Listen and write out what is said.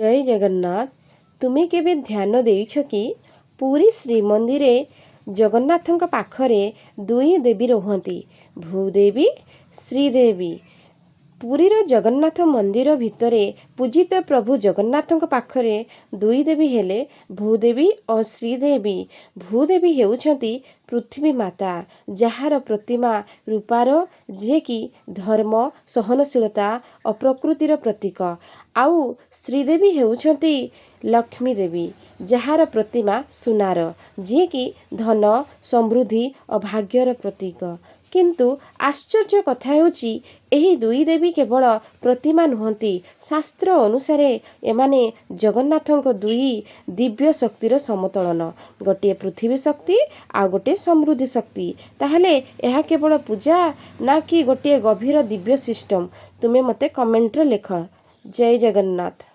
ଜୟ ଜଗନ୍ନାଥ। ତୁମେ କେବେ ଧ୍ୟାନ ଦେଇଛ କି, ପୁରୀ ଶ୍ରୀମନ୍ଦିରେ ଜଗନ୍ନାଥଙ୍କ ପାଖରେ ଦୁଇ ଦେବୀ ରୁହନ୍ତି, ଭୂଦେବୀ, ଶ୍ରୀଦେବୀ? ପୁରୀର ଜଗନ୍ନାଥ ମନ୍ଦିର ଭିତରେ ପୂଜିତ ପ୍ରଭୁ ଜଗନ୍ନାଥଙ୍କ ପାଖରେ ଦୁଇ ଦେବୀ ହେଲେ ଭୂଦେବୀ ଓ ଶ୍ରୀଦେବୀ। ଭୂଦେବୀ ହେଉଛନ୍ତି ପୃଥିବୀ ମାତା, ଯାହାର ପ୍ରତିମା ରୂପାର, ଯିଏକି ଧର୍ମ, ସହନଶୀଳତା ଓ ପ୍ରକୃତିର ପ୍ରତୀକ। ଆଉ ଶ୍ରୀଦେବୀ ହେଉଛନ୍ତି ଲକ୍ଷ୍ମୀ ଦେବୀ, ଯାହାର ପ୍ରତିମା ସୁନାର, ଯିଏକି ଧନ, ସମୃଦ୍ଧି ଓ ଭାଗ୍ୟର ପ୍ରତୀକ। କିନ୍ତୁ ଆଶ୍ଚର୍ଯ୍ୟ କଥା ହେଉଛି, ଏହି ଦୁଇ ଦେବୀ କେବଳ ପ୍ରତିମା ନୁହନ୍ତି। ଶାସ୍ତ୍ର ଅନୁସାରେ ଏମାନେ ଜଗନ୍ନାଥଙ୍କ ଦୁଇ ଦିବ୍ୟ ଶକ୍ତିର ସମତଳନ, ଗୋଟିଏ ପୃଥିବୀ ଶକ୍ତି ଆଉ ଗୋଟିଏ ସମୃଦ୍ଧି ଶକ୍ତି। ତାହେଲେ ଏହା କେବଳ ପୂଜା ନା କି ଗୋଟିଏ ଗଭୀର ଦିବ୍ୟ ସିଷ୍ଟମ? ତୁମେ ମୋତେ କମେଣ୍ଟରେ ଲେଖ। ଜୟ ଜଗନ୍ନାଥ।